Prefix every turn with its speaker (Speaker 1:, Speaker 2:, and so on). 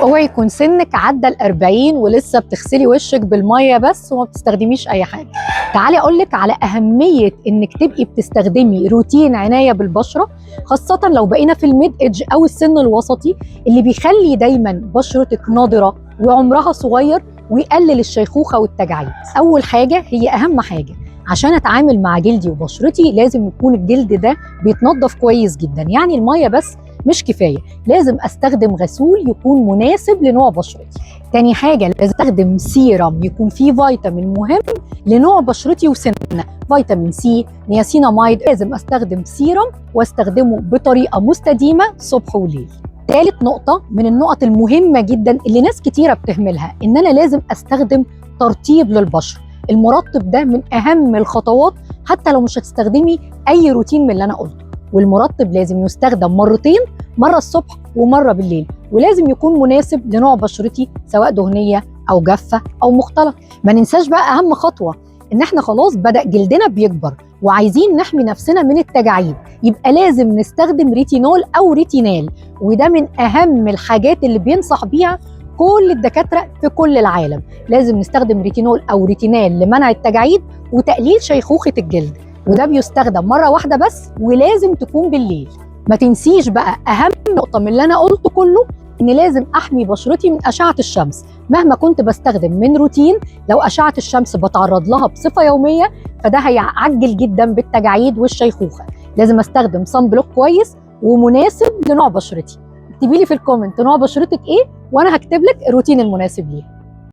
Speaker 1: اوعي يكون سنك عدى ال40 ولسه بتغسلي وشك بالمية بس وما بتستخدميش اي حاجة. تعالي اقولك على اهمية انك تبقي بتستخدمي روتين عناية بالبشره، خاصة لو بقينا في ال mid age او السن الوسطي، اللي بيخلي دايما بشرتك نضرة وعمرها صغير ويقلل الشيخوخة والتجاعيد. اول حاجة، هي اهم حاجة عشان اتعامل مع جلدي وبشرتي، لازم يكون الجلد ده بيتنضف كويس جدا. يعني المية بس مش كفاية، لازم استخدم غسول يكون مناسب لنوع بشرتي. تاني حاجة، لازم استخدم سيرم يكون فيه فيتامين مهم لنوع بشرتي وسنها، فيتامين سي، نياسيناميد. لازم استخدم سيرم واستخدمه بطريقة مستديمه صبح وليل. ثالث نقطة من النقط المهمة جدا اللي ناس كتيرة بتهملها، ان انا لازم استخدم ترطيب للبشره. المرطب ده من اهم الخطوات حتى لو مش هتستخدمي اي روتين من اللي انا قلته. والمرطب لازم يستخدم مرتين، مرة الصبح ومرة بالليل، ولازم يكون مناسب لنوع بشرتي سواء دهنية او جافة او مختلط. ما ننساش بقى اهم خطوة، ان احنا خلاص بدأ جلدنا بيكبر وعايزين نحمي نفسنا من التجاعيد، يبقى لازم نستخدم ريتينول او ريتينال، وده من اهم الحاجات اللي بينصح بيها كل الدكاترة في كل العالم. لازم نستخدم ريتينول او ريتينال لمنع التجاعيد وتقليل شيخوخة الجلد، وده بيستخدم مرة واحدة بس ولازم تكون بالليل. ما تنسيش بقى اهم نقطة من اللي انا قلته كله، ان لازم احمي بشرتي من اشعه الشمس. مهما كنت بستخدم من روتين، لو اشعه الشمس بتعرض لها بصفة يومية فده هيعجل جدا بالتجاعيد والشيخوخه. لازم استخدم sunblock كويس ومناسب لنوع بشرتي. اكتبي لي في ال comment نوع بشرتك ايه وانا هكتب لك الروتين المناسب ليها.